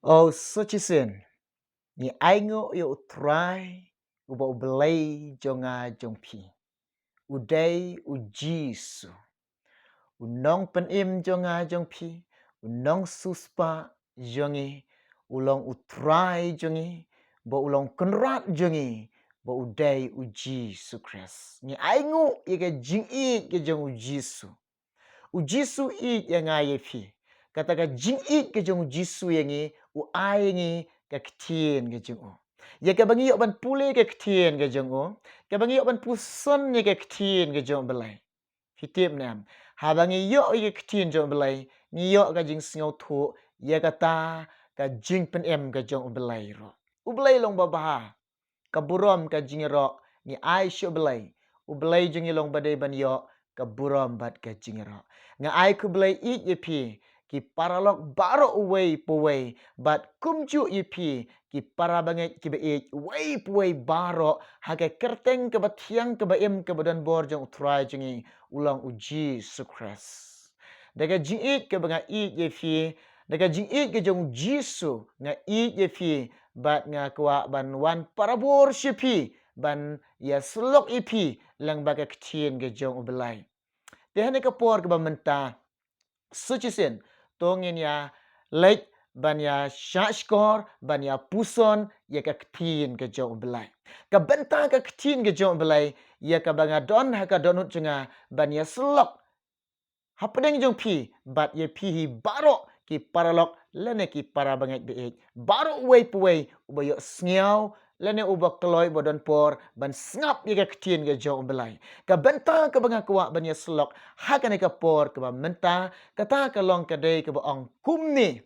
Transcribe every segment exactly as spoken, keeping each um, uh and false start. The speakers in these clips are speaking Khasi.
O Suchisin, ngi ainguh ïa U Trai, uba U Blei jong nga jong phi. U dei U Jisu, U Nongpynim jong nga jong phi, U Nongsiewspah jong ngi, U long U Trai jong ngi, ba U long Kynrad jong ngi, ba U dei U Jisu Khrist. Ngi ainguh ïa ka jingïeit ka jong U Jisu. U Jisu ïeit ïa nga ïa phi. Kata ka jingïeit ka jong U Jisu ïa ngi, U ai ïa ngi ka ktien ka jong U. Ïa kaba ngi ïoh ban pule ka ktien ka jong U, kaba ngi ïoh ban puson ïa ka ktien ka jong U Blei. Phi tip ne em? Haba ngi ïoh ïa ka ktien jong U Blei, ngi ïoh ka jingsngewthuh ïa kata ka jingpynim ka jong U Blei ruh. U Blei long babha. Ka burom ka jingïaroh ngi ai sha U Blei. U Blei jong ngi long ba dei ban ïoh ka burom bad ka jingïaroh. Nga ai khublei ïeit ïa phi ki paralok baroh uwei pa uwei, bad kumjuh ïa phi ki para bangeit kiba ïeit uwei pa uwei baroh, ha ka kyrteng kaba thiang kaba im kaba don bor jong U Trai jong ngi, U long U Jisu Khrist. Da ka jingïeit kaba nga ïeit ïa phi, da ka jingïeit ka jong U Jisu nga ïeit ïa phi, bad nga kwah ban wan parabor sha phi ban ïasyllok ïa phi lyngba ka ktien ka jong U Blei. Te ha kane ka por kaba mynta, Suchisin, to ngin ïa leit ban ïa shahshkor, ban ïa puson ïa ka ktien ka jong U Blei. Ka bynta ka ktien ka jong U Blei, ïa kaba nga don ha ka dohnud jong nga ban ïasyllok hapdeng jong phi bad ïa phi hi baroh ki paralok lane ki para bangeit ba ïeit. Baroh uwei pa uwei uba ïohsngew lane uba kloi, uba don por ban sngap ïa ka ktien ka jong U Blei. Ka bynta kaba nga kwah ban ïasyllok ha kane ka por kaba mynta, kata ka long ka dei kaba ong kumne: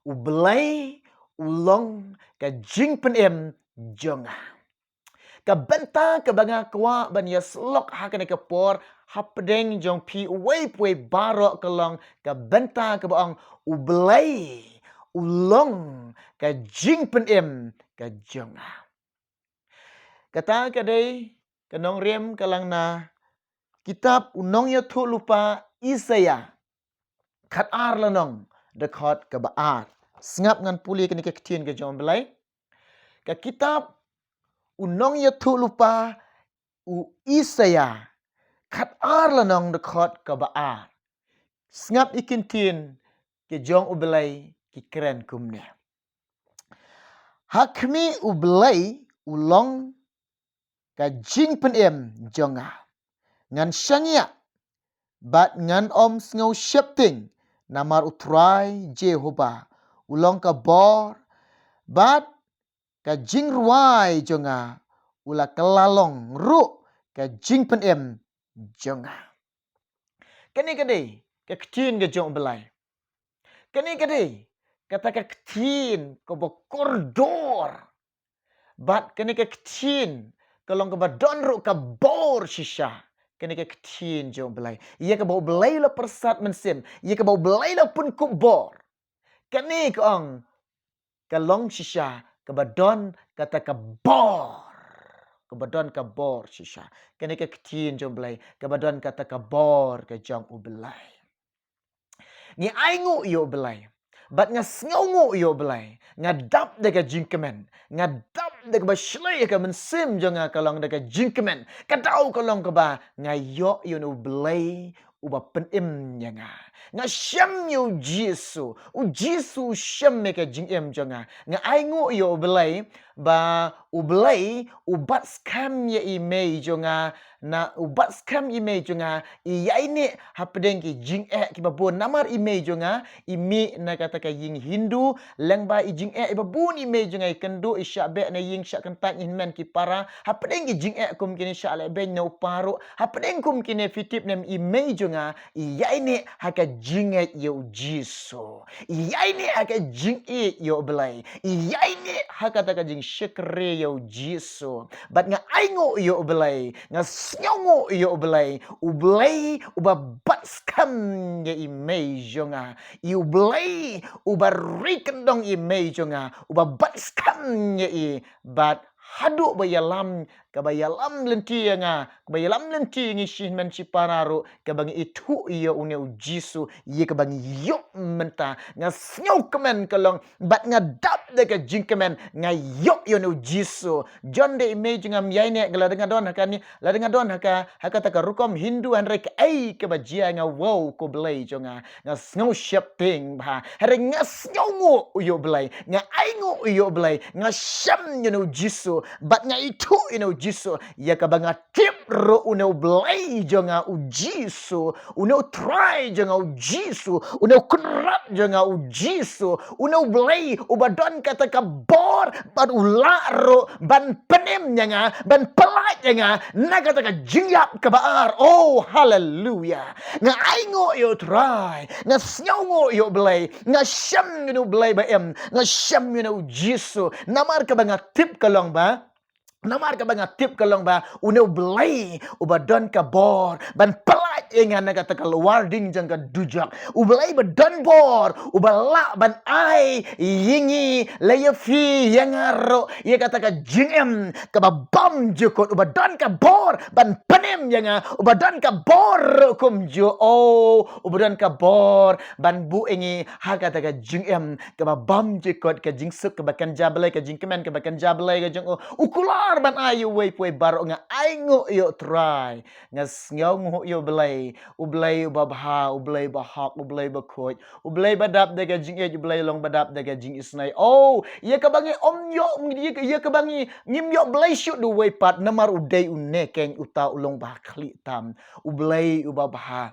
U Blei U long ka jingpynim jong nga. Ka bynta kaba nga kwah ban ïasyllok ha kane ka por hapdeng jong phi uwei pa uwei baroh ka long ka bynta kaba ong: U Blei U long ka jingpynim ka jong nga. Kata ka dei ka nongrim ka lang na kitab U Nongïathuhlypa Isaïah, khatar lynnong, dkhot kaba ar. Sngap ngan pule kane ka ktien ka jong U Blei. Ka kitab U Nongïathuhlypa u Isaïah, khatar lynnong, dkhot kaba ar. Sngap ïa ki ktien ka jong U Blei ki kren kumne: Ha khmih U Blei U long ka jingpynim jong nga. Ngan shaniah bad ngan ym sngew sheptieng, namar U Trai Jehobah U long ka bor bad ka jingrwai jong nga, U la kylla long ruh ka jingpynim jong nga. Kane ka dei ka ktien ka jong U Blei. Kane ka dei kata ka ktien kaba kordor. Bad kane ka ktien ka long kaba don ruh ka bor shisha. Kane ka ktien jong U Blei, ïa kaba U Blei la pyrsad mynsiem, ïa kaba U Blei la pynkup bor. Kane ka ong ka long shisha kaba don kata ka bor, kaba don ka bor shisha. Kane ka ktien jong U Blei kaba don kata ka bor ka jong U Blei. Ngi ainguh ïa U Blei bad nga sngewnguh ïa U Blei. Nga dap da ka jingkmen, nga dap da kaba shlei ha ka mynsiem jong nga ka long da ka jingkmen. Ka daw ka long kaba nga ïoh ïa une U Blei uba pynim ïa nga. Nga shem ïa U Jisu, U Jisu u shem ïa ka jingim jong nga. Nga ainguh ïa U Blei ba U Blei u bat skhem ïa i mei jong nga, na u bat skhem i mei jong nga i ïaineh hapdeng ki jingeh kiba bun. Namar i mei jong nga i mih na kata ka ïing Hindu, lyngba i jingeh iba bun i mei jong nga i kynduh, i shah beh na ïing shah kyntait, i hynmen ki para. Hapdeng ki jingeh kum kine, shah lehbeiñ na u para ruh. Hapdeng kum kine, phi tip ne em, i mei jong nga i ïaineh ha ka jingngeit ïa U Jisu, i ïaineh ha ka jingïeit ïa U Blei, i ïaineh ha kata ka jingshakri ïa U Jisu. Bad nga ainguh ïa U Blei, nga sngewnguh ïa U Blei, U Blei uba bat skhem ïa i mei jong nga, i U Blei uba ri kyndong i mei jong nga, uba bat skhem ïa i. Bad haduh ba ïalam kaba ïalam lynti ïa nga, kaba ïalam lynti ïa ngi shi hynmen shi para ruh, kaba ngi ithuh ïa une u Jisu, ïa kaba ngi ïoh mynta. Nga sngew kmen ka long, bad nga dap da ka jingkmen, nga ïoh ïa une u Jisu. John de i mei jong nga ym ïai neh, lada nga don ha kane, lada nga don ha ka, ha kata ka rukom Hindu, hynrei kaei kaba jia ïa nga, wow, ko Blei jong nga. Nga sngew sheptieng bha. Hynrei nga sngewnguh ïa u Blei. Nga ainguh ïa u Blei. Nga shem ïa une u Jisu. Bad nga ithuh ïa une u Jisu. Ïa kaba nga tip ruh une u Blei jong nga u Jisu. Une u Trai jong nga u Jisu. Une u Kynrad jong nga u Jisu. Une u Blei uba don kata ka bor. Bad u lah ruh ban pynim ïa nga. Ban pyllait ïa nga. Na kata ka jingïap kaba ar. Oh, haleluya. Nga ainguh ïa u Trai, nga sngewnguh ïa u Blei, nga shem ïa une u Blei ba im, nga shem ïa une u Jisu. Namar kaba nga tip ka long ba, namar kaba nga tip ka long ba, une u Blei uba don ka bor ban pyllait ïa nga na kata ka lwar ding jong ka dujok. U Blei ba don bor uba lah ban ai ïa ngi, la ïa phi, ïa nga ruh, ïa kata ka jingim kaba bymjukut, uba don ka bor ban pynim ïa nga, uba don ka bor ruh kumjuh, oh, uba don ka bor ban buh ïa ngi ha kata ka jingim kaba bymjukut, ka jingsuk kaba kynja Blei, ka jingkmen kaba kynja Blei ka jong u. U kular ban ai ïa uwei pa uwei baroh. Nga ainguh ïa u Trai, nga sngewnguh ïa u Blei, u Blei uba bha, u Blei uba hok, u Blei uba khuid, u Blei ba dap da ka jingïeit, u Blei u long ba dap da ka jingisnei. Oh, ïa kaba ngi ym ïoh, ïa, ïa kaba ngi, ngim ïoh Blei shuh da uwei pat, namar u dei une keiñ uta u long ba khlieh tam. U Blei uba bha,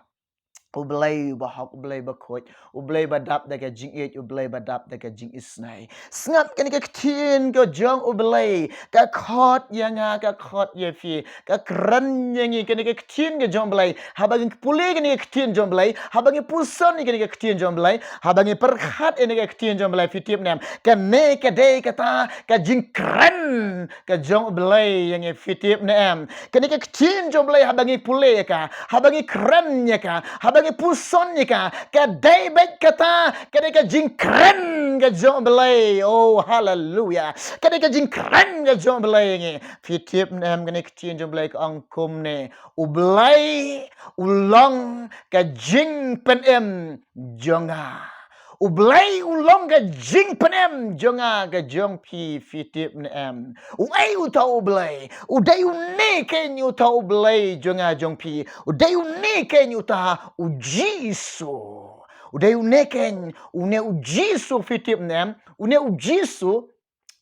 u Blei uba hok, u Blei ba khuid, u Blei ba dap da ka jingïeit, u Blei ba dap da ka jingisnei. Sngap kane ka ktien ka jong u Blei, ka khot ïa nga, ka khot ïa phi, ka kren ïa ngi, kane ka ktien ka jong u Blei. Haba ngi pule kane ka ktien jong u Blei, haba ngi puson ïa kane ka ktien jong u Blei, haba ngi pyrkhat ïa kane ka ktien jong u Blei, phi tip ne em, kane ka dei kata ka jingkren ka jong u Blei ïa ngi, phi tip ne em. Kane ka ktien jong u Blei haba ngi pule ïa ka, haba ngi kren ïa ka, haba ngi puson ïa ka, ka dei beit kata, ka dei ka jingkren ka jong u Blei. Oh, haleluya. Ka dei ka jingkren ka jong u Blei ïa ngi. Phi tip ne em, kane ka ktien jong u Blei ka ong kumne: U Blei u long ka jingpynim jong nga. U Blei u long ka jingpynim jong nga, ka jong phi, phi tip ne em. Uei uta u Blei? U dei une keiñ uta u Blei jong nga jong phi. U dei une keiñ uta u Jisu. U dei une keiñ, une u Jisu, phi tip ne em. Une u Jisu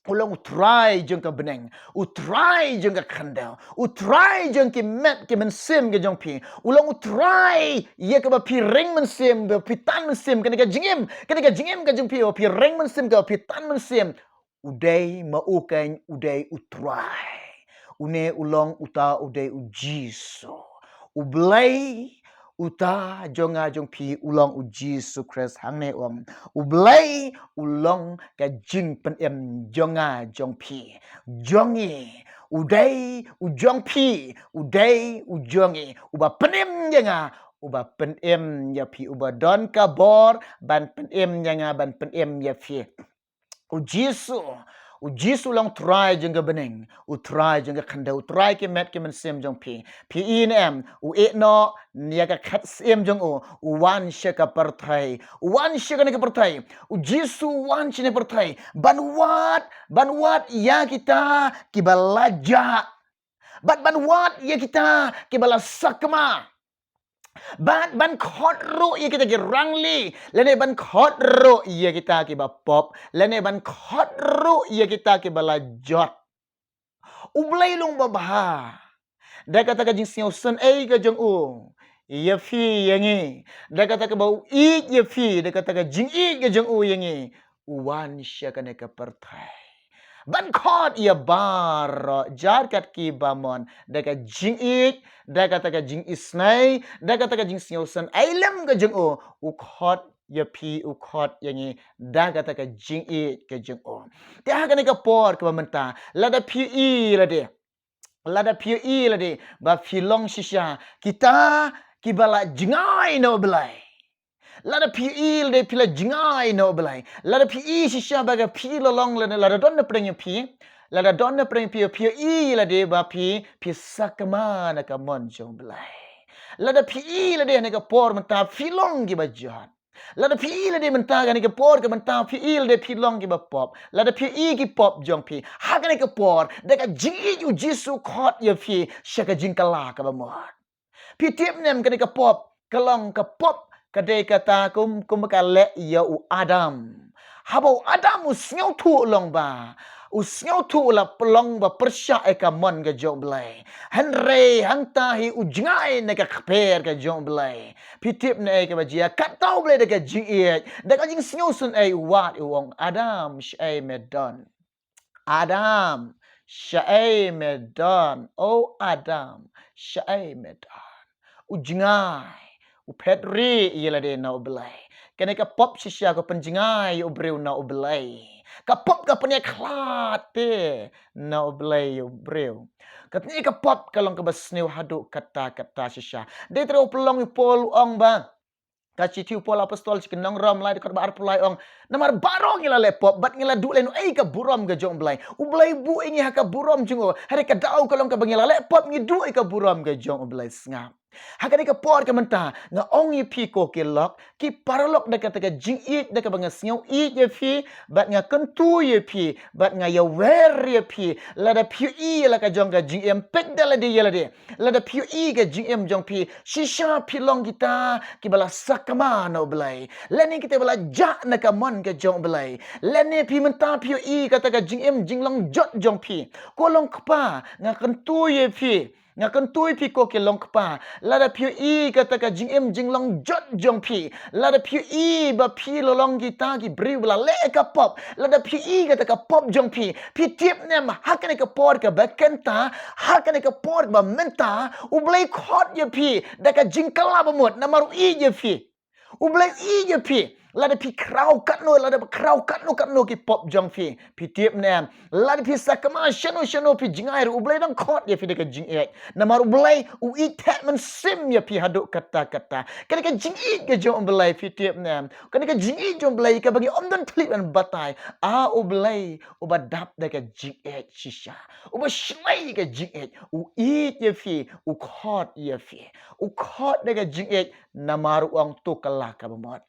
u long u Trai jong ka bneng, u Trai jong ka khyndew, u Trai jong ki met ki mynsiem ka jong phi. U long u Trai ïa kaba phi ring mynsiem, ba phi tan mynsiem, kane ka jingim, kane ka jingim ka jong phi, ba phi ring mynsiem, kaba phi tan mynsiem. U dei ma u keiñ, u dei u Trai. Une u long uta, u dei u Jisu. U Blei uta jong nga jong phi u long u Jisu Khrist. Hangne u ong, U Blei u long ka jingpynim jong nga jong phi, jong ngi. U dei u jong phi, u dei u jong ngi. Uba pynim ïa nga, uba pynim ïa phi, uba don ka bor ban pynim ïa nga, ban pynim ïa phi. U Jisu, u Jisu u long Trai jong ka bneng, u Trai jong ka khyndew, u Trai ki met ki mynsiem jong phi. Phi i ne em, u ïeh noh ïa ka khet syiem jong u, u wan sha ka pyrthei, u wan sha kane ka pyrthei. U Jisu u wan sha kane ka pyrthei ban wad, ban wad ïa kita kiba la jah. Bad ban wad ïa kita kiba la sakma. Bad ban khot ruh ïa kita ki rangli, lane ban khot ruh ïa kita kiba pop, lane ban khot ruh ïa kita kiba la jot. U Blei u long ba bha. Da kata ka jingsngewsynei ka jong u ïa phi ïa ngi, da kata kaba u ïeit ïa phi, da kata ka jingïeit ka jong u ïa ngi, u wan sha kane ka pyrthei ban khot ïa baroh jait kat kiba mon, da ka jingïeit, da kata ka jingisnei, da kata ka jingsngewsynei lem ka jong u. U khot ïa phi, u khot ïa ngi da kata ka jingïeit ka jong u. Te ha kane ka por kaba mynta, lada phi i lade, lada phi i lade ba phi long shisha kita kiba la jngai na u Blei. Lada phi i lade phi la jngai na u Blei, lada phi i shisha ba ka phi la long, lada, lada don na pdeng ïa phi, Lada don na pdeng phi, phi ïohi ïa lade ba phi, phi sakma na ka mon jong U Blei. Lada phi ïohi ïa lade ha kane ka por mynta phi long kiba jot. Lada phi ïohi ïa lade mynta ha kane ka por ka mynta phi ïohi ïa lade phi long kiba pop. Lada phi ïohi ïa ki pop jong phi ha kane ka por, da ka jingïeit U Jisu u khot ïa phi sha ka jingkylla kaba mut. Phi tip ne em, kane ka pop ka long ka pop ka dei kata kum, kum ka leh ïa u Adam. Haba u Adam u sngewthuh long ba, u sngewthuh la long ba pyrshah ïa ka mon ka jong U Blei. Hynrei hangta hi u jngai na ka kper ka jong U Blei. Phi tip ne ei kaba jia? Kata U Blei da ka jingïeit, da ka jingsngewsynei u wad, u ong, "Adam, shaei me don? Adam, shaei me don? O Adam, shaei me don?" U jngai, u phet rieh ïa lade na U Blei. Kane ka pop shisha ka pynjngai ïa u briew na U Blei. Ka pop ka pynïakhlad te na U Blei ïa u briew. Kane ka pop ka long kaba sniew haduh katta katta shisha. Dei tang u pynlong u Paul u ong ba, ka shithi u Paul apostol sha ki nong Rom lai dkhot ba arphew lai ong, "Namar baroh ngi la leh pop bad ngi la duh lehnohei ka burom ka jong U Blei. U Blei buh ïa ngi ha ka burom jong u. Hynrei ka daw ka long kaba ngi la leh pop ngi duh ïa ka burom ka jong U Blei." Sngap. Ha kane ka por ka mynta nga ong ïa phi ko ki lok, ki paralok, da kata ka jingïeit da kaba nga sngew ïeit ïa phi, bad nga kyntu ïa phi, bad nga ïawer ïa phi. Lada phi ïohi ïa la ka jong ka jingim, peit da lade ïa lade. Lada phi ïohi ka jingim jong phi, shisha phi long kita kiba la sakma na U Blei, lane kita ba la jah na ka mon ka jong U Blei, lane phi mynta phi ïohi kata ka jingim jinglong jot jong phi. Ko long kpa, nga kyntu ïa phi, nga kyntu ïa phi ko ki long kpa, lada phi ïohi kata ka jingim jinglong jot jong phi, lada phi ïohi ba phi la long kita ki briew ba la leh ka pop, lada phi ïohi kata ka pop jong phi, phi tip ne em, ha kane ka por kaba kynta, ha kane ka por kaba mynta, U Blei u khot ïa phi da ka jingkylla ba mut namar u ïeit ïa phi. U Blei u ïeit ïa phi. Lada phi khraw katno, lada khraw katno katno ki pop jong phi, phi tip ne em, lada phi sakma shano shano phi jngai ruh, U Blei u dang khot ïa phi da ka jingïeit. Namar U Blei u ïeit theh mynsiem ïa phi haduh katta katta. Kane ka jingïeit ka jong U Blei, phi tip ne em, kane ka jingïeit jong U Blei kaba ngi ym don thylliej ban batai. A U Blei uba dap da ka jingïeit shisha, uba shlei ka jingïeit, u ïeit ïa phi, u khot ïa phi. U khot da ka jingïeit namar u ong, "To kylla kaba mut.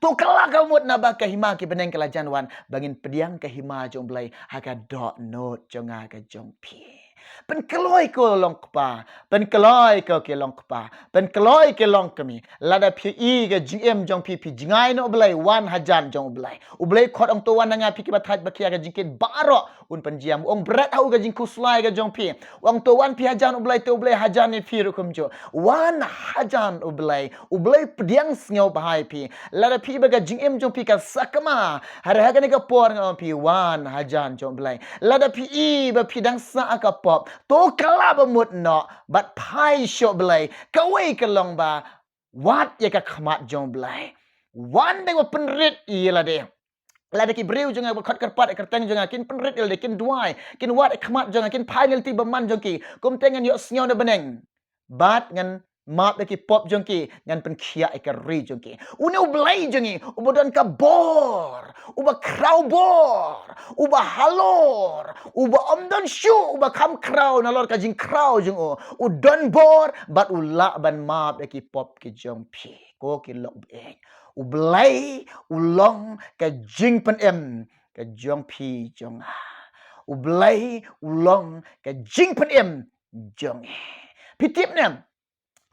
To kylla kaba mut, naba ka hima ki bneng ka la jan wan, ba ngin pdiang ka hima jong U Blei ha ka dohnud jong nga ka jong phi." Pynkloi ko long kpa, pynkloi ko ki long kpa, pynkloi ki long kmie. Lada phi ïohi ka jingim jong phi, phi jngai na U Blei, wan hajan jong U Blei. U Blei u khot, ong, "To wan na nga phi kiba thait ba khia, ka jingkit baroh un pynjia." U ong bret ha u ka jingkhuslai ka jong phi. U ong, "To wan phi hajan U Blei," te U Blei hajan ïa phi ruh kumjuh. Wan hajan U Blei. U Blei u pdiang sngewbha ïa phi. Lada phi ïohi ba ka jingim jong phi ka sakma, hynrei ha kane ka por nga ong ïa phi, wan hajan jong U Blei. Lada phi ïohi ba phi dang sah ha ka pop, to kylla ba mut noh bad phai sha U Blei. Kawei ka long ba wad ïa ka khmat jong U Blei. Wan dei ba pynrit ïa lade. Lada ki briew jong nga ba khot kyrpad ïa ka kyrteng jong nga, kin pynrit ïa lade, kin duwai, kin wad ïa ka khmat jong nga, kin phai na lynti bymman jong ki, kumta ngan ïohsngew na bneng bad ngan map ïa ki pop jong ki, ngan pynkhiah ïa ka ri jong ki. Une U Blei jong ngi uba don ka bor, uba khraw bor, uba halor, uba ym don shuh, uba kham khraw nalor ka jingkhraw jong u, u don bor bad u lah ban map ïa ki pop ki jong phi. Ko ki lok baieit, U Blei u long ka jingpynim ka jong phi jong nga. U Blei u long ka jingpynim jong ngi. Phi tip ne em,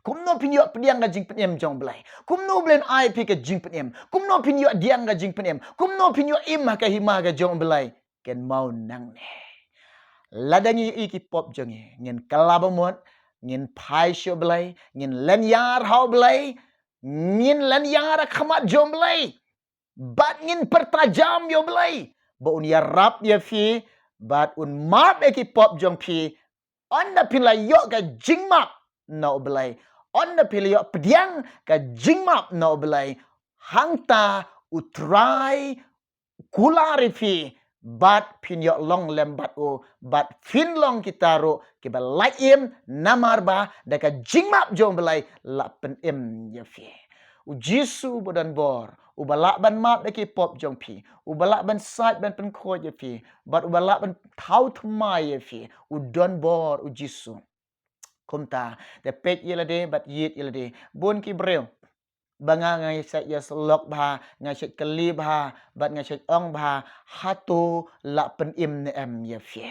kumno phin ïoh pdiang ka jingpynim jong U Blei? Kumno U Blei un ai phi ka jingpynim? Kumno phin ïoh pdiang ka jingpynim? Kumno phin ïoh im ha ka hima ka jong U Blei? Kynmaw nangne. Lada ngi ïohi ki pop jong ngi, ngin kylla ba mut, ngin phai sha U Blei, ngin lynñiar ha U Blei, ngin lynñiar ha khmat jong U Blei. Bad ngin pyrta jam ïa U Blei ba un ïarap ïa phi, bad un map ïa ki pop jong phi. Ynda phin la ïoh ka jingmap na U Blei, ynda phin la ïoh pdiang ka jingmap na U Blei, hangta U Trai u kular ïa phi, bad phin ïoh long lem bad u, bad phin long kita ruh kiba lait im, namar ba da ka jingmap jong U Blei la pynim ïa phi. U Jisu uba don bor, uba lah ban map ïa ki pop jong phi, uba lah ban sait ban pynkhuid ïa phi, bad uba lah ban thaw thymmai ïa phi, u donbor u Jisu. Kumta, te peit ïa lade bad ïeit ïa lade. Bun ki briew ba nga nga shait ïasyllok bha, nga shait kylli bha, bad nga shait ong bha, hato la pynim ne em ïa phi?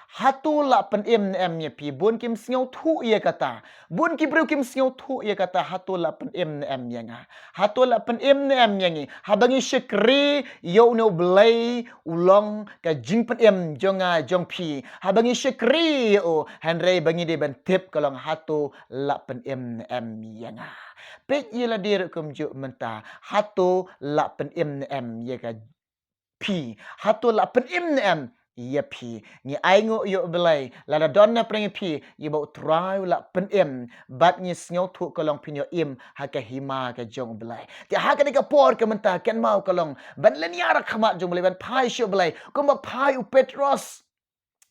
Hato la pynim ne em ïa phi? Bun kim sngewthuh ïa kata. Bun ki briew kim sngewthuh ïa kata, hato la pynim ne em ïa nga? Hato la pynim ne em ïa ngi? Haba ngi shakri ïa une u Blei, u long ka jingpynim jong nga jong phi. Haba ngi shakri ïa u, hynrei ba ngi dei ban tip ka long hato la pynim ne em ïa nga. Peit ïa lade ruh kumjuh mynta, hato la pynim ne em ïa ka phi? Hato la pynim ne em ïa phi? Ngi ainguh ïa u Blei, lada don na pyrshah ïa phi, ïa ba u Trai u la pynim, bad ngi sngewthuh ka long phin ïoh im ha ka hima ka jong u Blei. Te ha kane ka por ka mynta, kynmaw ka long ban lynñiar ha khmat jong u Blei, ban phai sha u Blei, kumba phai u Petros.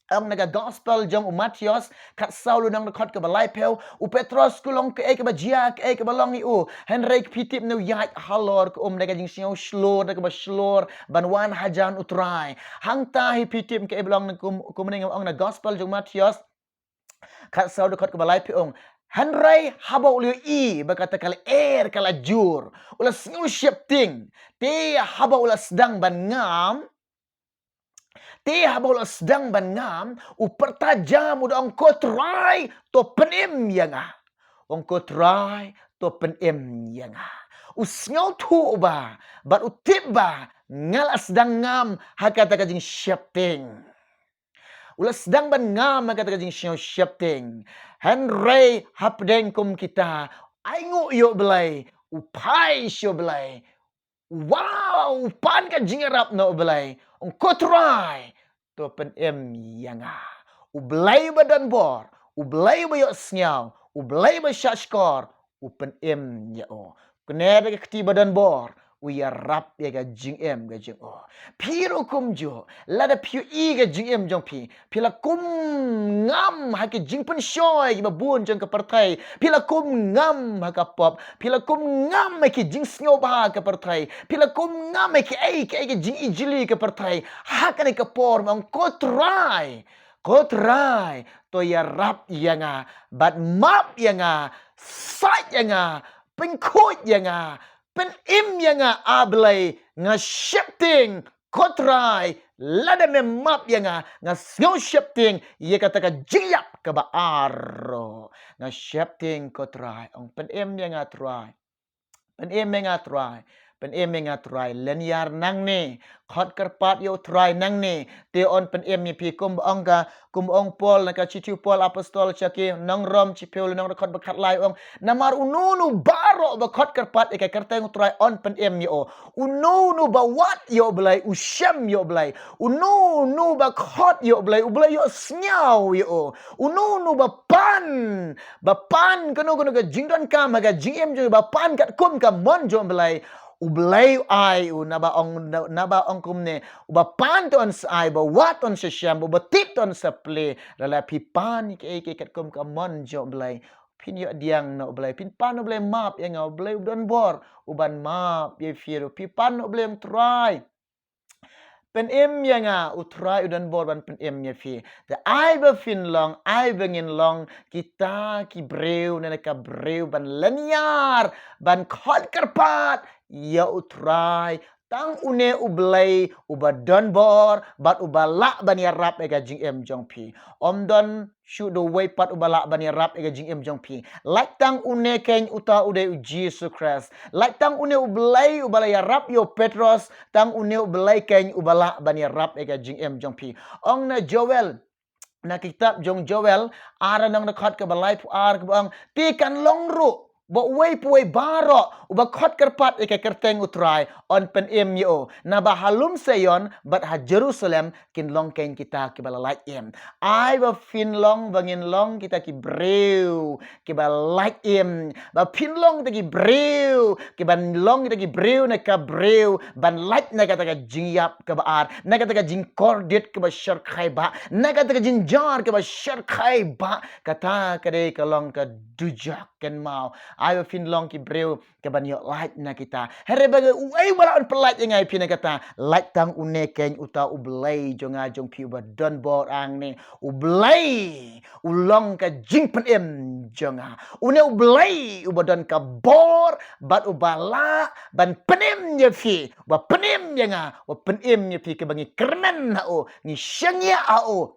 Ong na ka gospel jong u Mathaios, khatsaw lynnong dkhot kaba laiphew, u Petros u ong kaei kaba jia, kaei kaba long ïa u. Hynrei phi tip ne u ïaid halor ka um da ka jingsngew shlur, da kaba shlur ban wan hajan u Trai. Hangta hi phi tip kaei ba long ne kum, kumne, ong na gospel jong u Mathaios, khatsaw dkhot kaba laiphew, ong: Hynrei haba u la ïohi ba kata ka lyer ka la jur, u la sngew sheptieng. Te haba u la sdang ban ngam, te haba u la sdang ban ngam, u pyrta jam, u da ong: Ko Trai, to pynim ïa nga. Ong: Ko Trai, to pynim ïa nga. U sngewthuh ba, bad u tip ba, nga la sdang ngam ha kata ka jingsheptieng. U la sdang ban ngam ha kata ka jingsngew sheptieng. Hynrei hapdeng kum kita, ainguh ïa u Blei, u phai sha u Blei. Wow, u pan ka jingïarap na u Blei. Ong: Ko Trai, to pynim ïa nga. U Blei ba donbor, u Blei ba ïohsngew, u Blei ba shahshkor, u pynim ïa u. Kane da ka kti ba donbor, u ïarap ïa ka jingim ka jong u. Phi ruh kumjuh, lada phi ïohi ka jingim jong phi, phi la kum ngam ha ki jingpynshoi kiba bun jong ka pyrthei. Phi la kum ngam ha ka pop. Phi la kum ngam ha ki jingsngewbha ka pyrthei. Phi la kum ngam ha kiei kiei ki jingijli ka pyrthei. Ha kane ka por ma ong: Ko Trai, ko Trai, to ïarap ïa nga, bad map ïa nga, sait ïa nga, pynkhuid ïa nga, pynim ïa nga, A Blei, nga sheptieng, ko Trai, lada me map ïa nga, nga sngew sheptieng ïa kata ka jingïap kaba ar. Nga sheptieng, ko Trai. Ong: Pynim ïa nga, Trai. Pynim ïa nga, Trai. Pynim ïa nga, Trai. Lynñiar nangne. Khot kyrpad ïa u Trai nangne. Te un pynim ïa phi, kumba ong ka, kumba ong Paul na ka shithi u Paul apostol sha ki nong Rom, shiphew lynnong, dkhot ba khatlai, ong: Namar uno uno baroh ba khot kyrpad ïa ka kyrteng u Trai un pynim ïa u. Uno uno ba wad ïa u Blei, u shem ïa u Blei. Uno uno ba khot ïa u Blei, u Blei ïohsngew ïa u. Uno uno ba pan, ba pan kano kano ka jingdonkam ha ka jingim jong u, ba pan katkum ka mon jong u Blei, u Blei u ai u. Naba ong, naba ong kumne: Uba pan to un sa ai, ba wad to un sa shem, uba tip to un sa plie. Lada phi pan ïa kiei kiei katkum ka mon jong u Blei, phin ïoh pdiang na u Blei. Phin pan u Blei map ïa nga, u Blei u donbor, u ban map ïa phi ruh. Phi pan u Blei, ong: Trai, pynim ïa nga, u Trai u donbor ban pynim ïa phi. Te ai ba phin long, ai ba ngin long kita ki briew, na ka briew ban lynñiar, ban khot kyrpad ïa u Trai. Tang une u Blei uba donbor bad uba lah ban ïarap ïa ka jingim jong phi. Ym don shuh da uwei pat uba lah ban ïarap ïa ka jingim jong phi. Lait tang une keiñ, uta u dei u Jisu Khrist. Lait tang une u Blei uba la ïarap ïa u Petros, tang une u Blei keiñ uba lah ban ïarap ïa ka jingim jong phi. Ong na Joel, na ka kitab jong Joel, ar lynnong, dkhot kaba laiphew ar, kaba ong: Te kan long ruh ba uwei pa uwei baroh uba khot kyrpad ïa ka kyrteng u Trai un pynim ïa u. Naba ha lum Sion bad ha Jerusalem kin long keiñ kita kiba la lait im. Ai ba phin long, ba ngin long kita ki briew kiba lait im. Ba phin long kita ki briew kiban long kita ki briew na ka briew ban lait na kata ka jingïap kaba ar, na kata ka jingkordit kaba shyrkhei bha, na kata ka jingjia kaba shyrkhei bha. Kata ka dei ka long ka dujok. Kynmaw, Ai ba phin long ki briew kiban ïoh lait na kita. Hynrei ba uei ba lah ban pyllait ïa nga ïa phi na kata. Lait tang une keiñ, uta U Blei jong nga jong phi uba don bor hangne. U Blei u long ka jingpynim jong nga. Une U Blei uba don ka bor bad uba lah ban pynim ïa phi, uba pynim ïa nga, uba pynim ïa phi, kiba ngi kyrmen ha u, ngi shaniah ha u.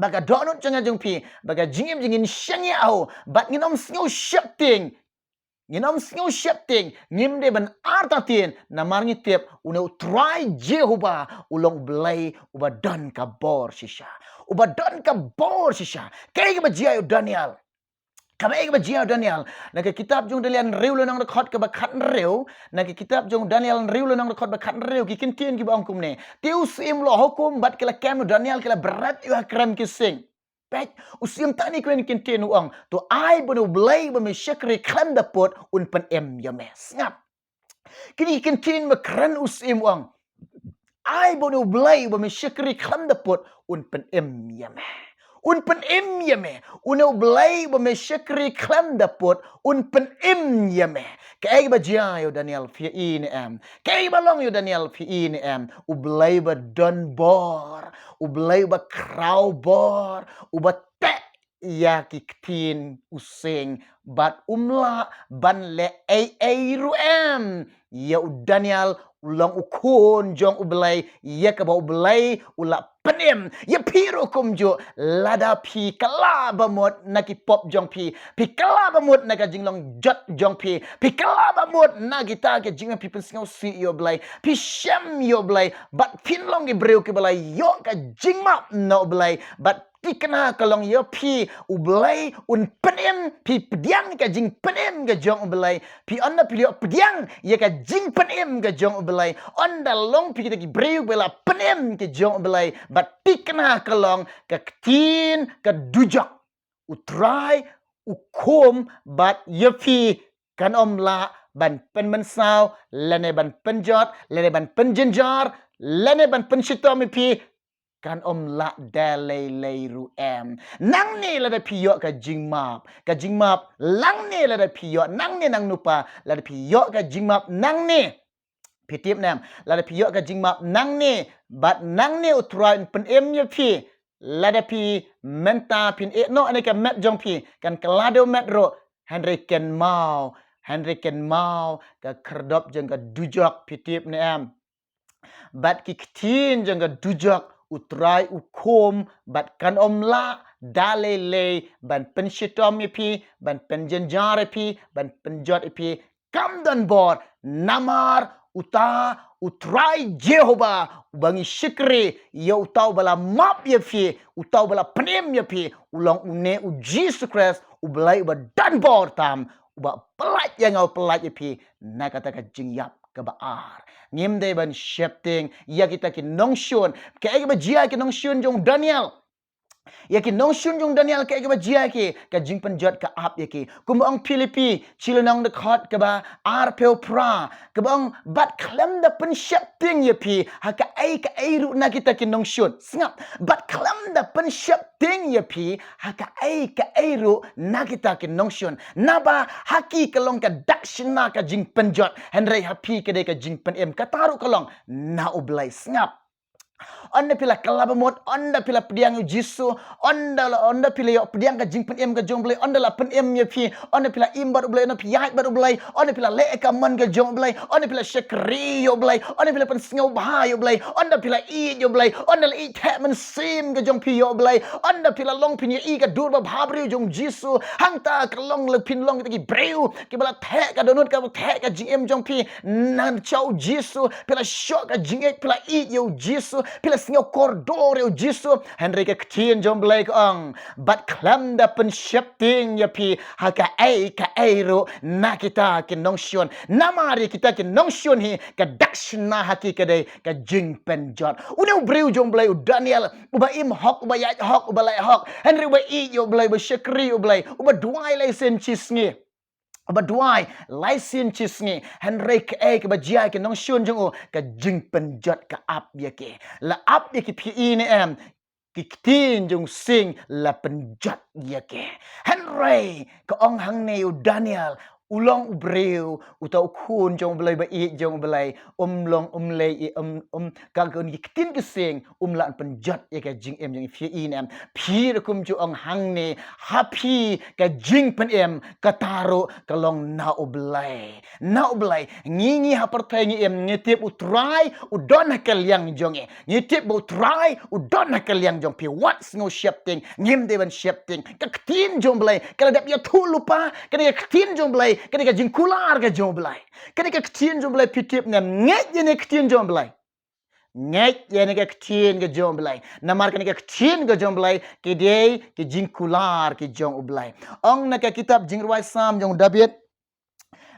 Ba ka dohnud jong nga jong phi, ba ka jingim jong ngi, ngin shaniah ha u, bad ngin ym sngew sheptieng. Ngin ym sngew sheptieng, ngim dei ban artatien, namar ngi tip une U Trai Jehobah u long U Blei uba don ka bor shisha. Uba don ka bor shisha. Kaei kaba jia ïa u Daniel? Kaei kaba jia ïa u Daniel? Na ka kitab jong u Daniel hynriew lynnong dkhot kaba khathynriew, na ka kitab jong u Daniel hynriew lynnong dkhot ba khathynriew, ki kyntien kiba ong kumne: Te u syiem u la hukum bad ki la kem ïa u Daniel, ki la bret ïa u ha krem ki sing. Peit, u syiem Daniel, ki kyntien, u ong: To ai ba une U Blei uba me shakri khlem da pud un pynim ïa me. Sngap. Kine ki kyntien ba kren u syiem, u ong: Ai ba une U Blei uba me shakri khlem da pud un pynim ïa me. Un pynim ïa me. Une U Blei uba me shakri khlem da pud un pynim ïa me. Kaei kaba jia ïa u Daniel, phi ïohi ne em? Kaei kaba long ïa u Daniel, phi ïohi ne em? U Blei uba don bor, U Blei uba khraw bor, uba teh ïa ki ktien u sing, bad um lah ban leh ei ei ruh em. Ïa u Daniel u long u khun jong U Blei, ïa kaba U Blei u la pynim. Ïa phi ruh kumjuh, lada phi kylla ba mut na ki pop jong phi, phi kylla ba mut na ka jinglong jot jong phi, phi kylla ba mut na kita ki jingim, phi pynsngewsih ïa U Blei, phi shem ïa U Blei, bad phin long ki briew kiba la ïoh ka jingmap na U Blei, bad thikna ka long ïa phi, U Blei un pynim, phi pdiang ka jingpynim ka jong U Blei, phi, ynda phi ïoh pdiang ïa ka jingpynim ka jong U Blei, ynda long phi kita ki briew ba la pynim ka jong U Blei, bad thikna ka long ka ktien ka dujok. U Trai u khum bad ïa phi kan ym lah ban pynmynsaw, lane ban pynjot, lane ban pynjynjar, lane ban pynshitom ïa phi, kan ym lah da lei lei ruh em. Nangne lada phi ïoh ka jingmap, ka jingmap, nangne lada phi ïoh, nangne nangno pat, lada phi ïoh ka jingmap nangne, phi tip ne em, lada phi ïoh ka jingmap nangne, bad nangne U Trai un pynim ïa phi, lada phi mynta phin ïeh noh ïa ka met jong phi, kan kylla da u met ruh, hynrei kynmaw, hynrei kynmaw ka khyrdop jong ka dujok, phi tip ne em. Bad ki ktien jong ka dujok U Trai u khum, bad kan ym lah da lei lei ban pynshitom ïa phi, ban pynjynjar ïa phi, ban pynjot ïa phi, kam don bor, namar uta U Trai Jehobah uba ngi shakri, ïa uta uba la map ïa phi, uta uba la pynim ïa phi, u long une U Jisu Khrist, U Blei uba don bor tam, uba pyllait ïa nga, u pyllait ïa phi na kata ka jingïap kaba ar. Ngim dei ban sheptieng ïa kita ki nongshun. Kaei kaba jia ki nongshun jong u Daniel? Ïa ki nongshun jong u Daniel, kaei kaba jia ïa ki? Ka jingpynjot ka ap ïa ki. Kumba ong Philippi, shi lynnong dkhot kaba arphew phra, kaba ong: Bad khlem da pynsheptieng ïa phi ha kaei kaei ruh na kita ki nongshun. Sngap, bad khlem da pynsheptieng ïa phi ha kaei kaei ruh na kita ki nongshun. Naba ha ki ka long ka dakshna, ka jingpynjot, hynrei ha phi ka dei ka jingpynim. Kata ruh ka long na U Blei. Sngap. Ynda phi la kylla ba mut, ynda phi la pdiang ïa U Jisu, ynda la, ynda phi la ïoh pdiang ka jingpynim ka jong U Blei, ynda la pynim ïa phi, ynda phi la im bad U Blei, ynda phi ïaid bad U Blei, ynda phi la leh ka mon ka jong U Blei, ynda phi la shakri ïa U Blei, ynda phi la pynsngewbha ïa U Blei, ynda phi la ïeit ïa U Blei, ynda la ïeit theh mynsiem ka jong phi ïa U Blei, ynda phi la long phin ïohi ka dur babha briew jong U Jisu, hangta ka long la phin long kita ki briew kiba la theh ka dohnud, kaba theh ka jingim jong phi na sha U Jisu, phi la shoh ka jingïeit, phi la ïeit ïa U Jisu, phi la sngew kordor ïa U Jisu. Hynrei ka ktien jong U Blei ka ong: Bad khlem da pynsheptieng ïa phi ha kaei kaei ruh na kita ki nongshun. Namar ïa kita ki nongshun hi ka dakshna ha ki ka dei ka jingpynjot. Une u briew jong U Blei u Daniel, uba im hok, uba ïaid hok, uba leh hok, hynrei uba ïeit ïa U Blei, uba shakri U Blei, uba duwai lai sien shi sngi. Uba duwai lai sien shi sngi, hynrei kaei kaba jia ïa ki nongshun jong u? Ka jingpynjot ka ap ïa ki. La ap ïa ki, phi ïohi ne em? ki ktien jong sing la pynjot ïa ki. Hynrei ka ong hangne u Daniel, u long u briew, uta u khun jong u Blei ba ïeit jong u Blei, um long um lei i um um ka gun ki ktien ki sing, um lah pynjot ïa ka jingim jong phi i ne em. Phi ruh kumjuh ong hangne, ha phi ka jingpynim, kata ruh ka long na u Blei. Na u Blei, ngi ngi ha pyrthei ngi im, ngi tip u Trai u don ha ka liang jong ngi. Ngi tip ba u Trai u don ha ka liang jong phi, wat sngew sheptieng, ngim dei ban sheptieng. Ka ktien jong u Blei ka la dep ïathuh lypa, kane ka ktien jong u Blei, kane ka jingkular ka jong u Blei. Kane ka ktien jong u Blei phi tip ne em, ngeit ïa ne ka ktien jong u Blei. Ngeit ïa ne ka ktien ka jong u Blei. Namar kane ka ktien ka jong u Blei ki dei ki jingkular ki jong u Blei. Ong na ka kitab Jingrwai Salm jong u David.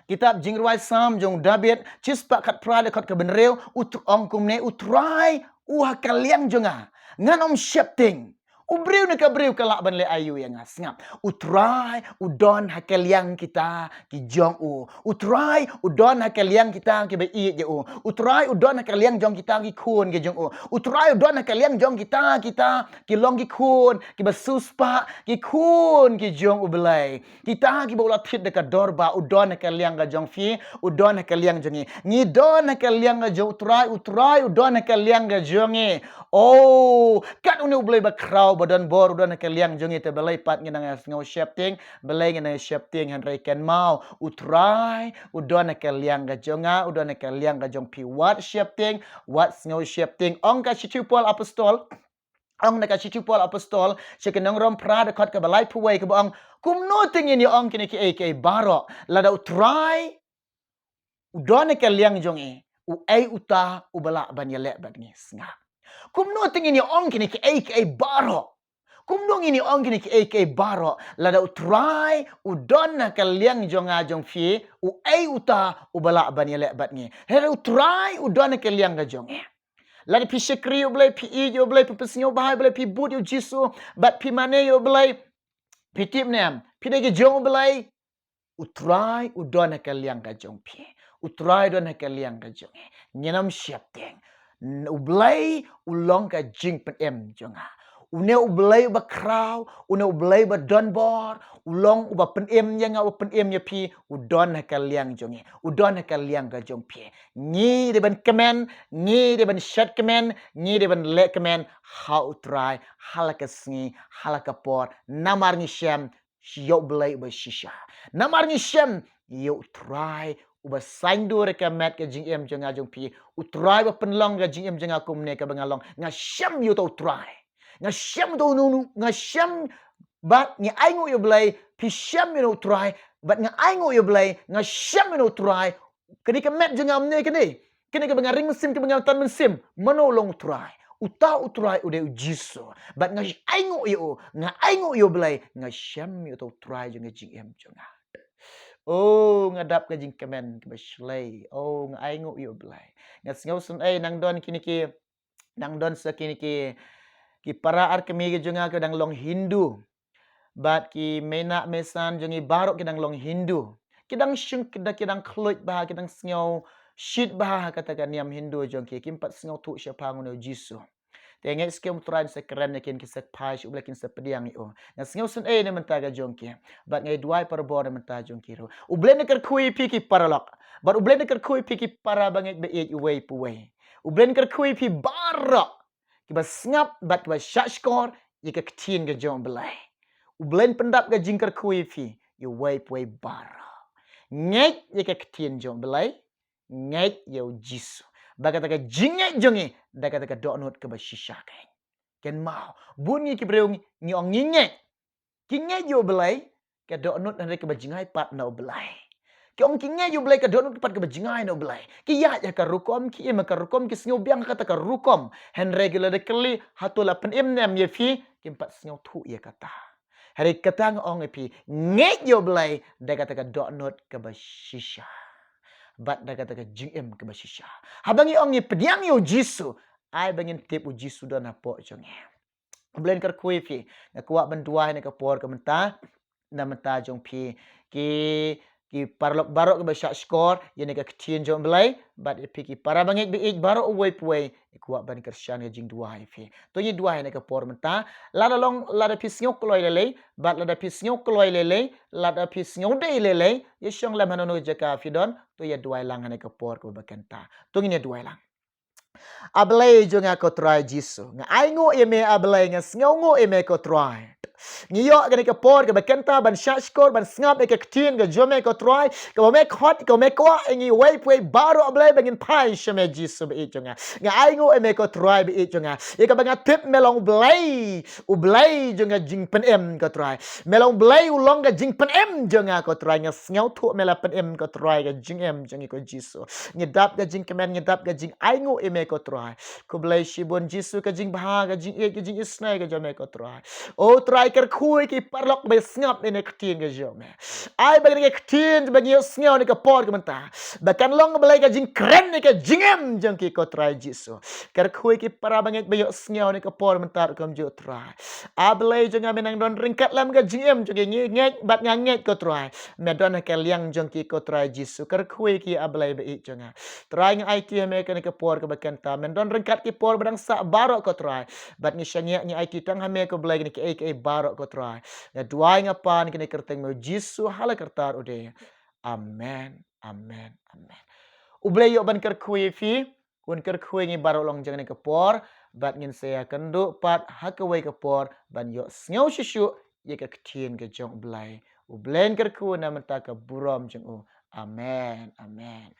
Kitab Jingrwai Salm jong u David, shispah khatphra dkhot kaba hynriew, u Tr-, ong kumne, u Trai u ha ka liang jong nga, ngan ym sheptieng. U briew ne ka briew ka lah ban leh aïu ïa nga, sngap. U Trai u don ha ka liang kita ki jong u. U Trai u don ha ka liang kita kiba ïeit ïa u. U Trai u don ha ka liang jong kita ki khun ki jong u. U Trai u don ha ka liang jong kita, kita ki long ki khun kiba siewspah, ki khun ki jong u Blei. Kita kiba u la thied da ka dorbar, u don ha ka liang ka jong phi, u don ha ka liang jong ngi. Ngi don ha ka liang ka jong u Trai, u Trai u don ha ka liang ka jong ngi. Oh, kat une u Blei ba khraw, ba don bor, u don ha ka liang jong ngi, te balei pat ngi nang ïa sngew sheptieng, balei ngi nang ïa sheptieng, hynrei kynmaw, u Trai u don ha ka liang ka jong nga, u don ha ka liang ka jong phi. Wat sheptieng, wat sngew sheptieng. Ong ka shithi u Paul Apostol, ong na ka shithi u Paul Apostol sha ki nong Rom phra dkhot kaba laiphew wei kaba ong, kumno te ngin ïa ong kine kiei kiei baroh, lada u Trai u don ha ka liang jong ngi, uei uta uba lah ban ïaleh bad ngi, sngap. Kumno te ngin ïa ong kine kiei kiei baroh. Kumno ngin ïa ong kine kiei kiei baroh, lada u Trai u don ha ka liang jong nga jong phi, uei uta uba lah ban ïaleh bad ngi. Hynrei u Trai u don ha ka liang ka jong ngi. Lada phi shakri ïa u Blei, phi ïeit ïa u Blei, phi pynsngewbha ïa u Blei, phi bud ïa u Jisu, bad phi mane ïa u Blei, phi tip ne em, phi dei ki jong u Blei, u Trai u don ha ka liang ka jong phi. U Trai u don ha ka liang ka jong ngi. Ngin ym sheptieng. N-, u Blei u long ka jingpynim jong nga. Une u Blei uba khraw, une u Blei uba don bor, u long uba pynim ïa nga, uba pynim ïa phi, u don ha ka liang jong ngi, u don ha ka liang ka jong phi. Ngi dei ban kmen, ngi dei ban shet kmen, ngi dei ban leh kmen ha u Trai ha la ka sngi, ha la ka por, namar ngi shem ïa u Blei uba shisha. Namar ngi shem ïa u Trai uba saiñdur ïa ka met ka jingim jong nga jong phi. U Trai uba pynlong ka jingim jong nga kumne kaba nga long. Nga shem ïa uta u Trai. Nga shem uta u nu, nu, nga shem bad nga ainguh ïa u Blei, phi shem ïa u Trai, bad nga ainguh ïa u Blei, nga shem ïa u Trai. Kane ka met jong nga mynne kane. Kane kaba nga ring mynsiem, kaba nga tan mynsiem. Mano long u Trai? Uta u Trai u dei u Jisu. Bad nga ainguh ïa u, nga ainguh ïa u Blei, nga shem ïa uta u Trai jong ka jingim jong nga. Oh, nga dap ka jingkmen kaba shlei. Oh, nga ainguh ïa u Blei. Nga sngew sngewsynei nang don kine ki, nang don sa kine ki, ki para ar kmie ki jong nga ki dang long Hindu. Bad ki mei na mei san jong ngi baroh ki dang long Hindu. Ki dang shong, ki dang, ki dang khluit bha, ki dang sngew shit bha ha kata ka niam Hindu jong ki. Kim pat sngewthuh shaphang une u Jisu. Te nga ngeit skhem u Trai un sa kren ïa ki, kin sa phai sha u Blei, kin sa pdiang ïa u. Nga sngew sngewsynei na bynta ka jong ki. Bad nga duwai para bor na bynta jong ki ruh. U Blei un kyrkhu ïa phi ki paralok. Bad u Blei un kyrkhu ïa phi ki para bangeit ba ïeit uwei pa uwei. U Blei un kyrkhu ïa phi baroh kiba sngap bad kiba shahshkor ïa ka ktien ka jong u Blei. U Blei un pyndap ka jingkyrkhu ïa phi, ïa uwei pa uwei baroh. Ngeit ïa ka ktien jong u Blei, ngeit ïa u Jisu. Bad kata ka jingngeit jong ngi, da kata ka dohnud kaba shisha kein. Kynmaw, bun ngi ki briew ngi, ngi ong ngi ngeit. Ki ngeit ïa u Blei, ka dohnud hynrei kaba jngai pat na u Blei. Ki ong ki ngeit ïa u Blei, ka dohnud pat kaba jngai na u Blei. Ki ïaid ha ka rukom, ki im ha ka rukom, ki sngew biang ha kata ka rukom. Hynrei ki la da kylli, hato la pynim ne em ïa phi, kim pat sngewthuh ïa kata. Hynrei kata nga ong ïa phi, ngeit ïa u Blei, da kata ka dohnud kaba shisha. Bad da kata ka jingim kaba shisha. Haba ngi ong ngi pdiang ïa u Jisu, ai ba ngin tip u Jisu don hapoh jong ngi. U Blei un kyrkhu ïa phi. Nga kwah ban duwai na ka por ka mynta, na bynta jong phi. Ki, ki paralok baroh kiba shah shkor ïa kane ka ktien jong U Blei, bad ïa phi ki para bangeit ba ïeit baroh uwei pa uwei, ngi kwah ban kyrshan ka jingduwai ïa phi. To ngin duwai ha kane ka por mynta, lada long, lada phi sngew kloi lei lei, bad lada phi sngew kloi lei lei, lada phi sngew dei lei lei, ïa shong lem hano hano ka jaka phi don, to ïa duwai lang ha kane ka por kaba kynta. To ngin ïa duwai lang. A Blei jong nga ko Trai Jisu, nga ainguh ïa me A Blei, nga sngewnguh ïa me ko Trai. Ngi ïoh ha kane ka por kaba kynta ban shah shkor, ban sngap ïa ka ktien ka jong me ko Trai, kaba me khot, kaba me kwah ïa ngi uwei pa uwei baroh A Blei ba ngin phai sha me Jisu ba ïeit jong nga. Nga ainguh ïa me ko Trai ba ïeit jong nga, ïa kaba nga tip me long U Blei, U Blei jong ka jingpynim ko Trai. Me long U Blei u long ka jingpynim jong nga ko Trai. Nga sngewthuh me la pynim ko Trai ka jingim jong ngi ko Jisu. Ngi dap ka jingkmen, ngi dap ka jingainguh ïa me ko Trai. Khublei shibun Jisu, ka jingbha, ka jingïeit, ka jingisynei ka jong me ko Trai. O Trai, kyrkhu ïa ki paralok ba sngap ïa kane ka ktien ka jong me. Ai ba kane ka ktien ba ngi ïohsngew ha kane ka por ka mynta, ba kan long A Blei ka jingkren ïa ka jingim jong ki ko Trai Jisu. Kyrkhu ïa ki para bangeit ba ïohsngew ha kane ka por mynta ruh kumjuh Trai. A Blei jong nga, me nang don ryngkat lem ka jingim jong ki, ngi ngeit bad nga ngeit ko Trai, me don ha ka liang jong ki ko Trai Jisu. Kyrkhu ïa ki A Blei ba ïeit jong nga. Trai, nga aiti ha me ha kane ka por kaba kynta, men don ryngkat ki por ba dang sah baroh ko Trai. Bad ngi shaniah ngi aiti tang ha me ko Blei kine kiei kiei baroh ko Trai. Nga duwai nga pan kine ha ka kyrteng me Jisu ha la kartar u dei. Amen, amen, amen. U Blei ïoh ban kyrkhu ïa phi, un kyrkhu ïa ngi baroh long jong kane ka por, bad ngin sa ïakynduh pat ha kawei ka por ban ïohsngew shuh shuh ïa ka ktien ka jong U Blei. U Blei un kyrkhu na bynta ka burom jong u. Amen, amen.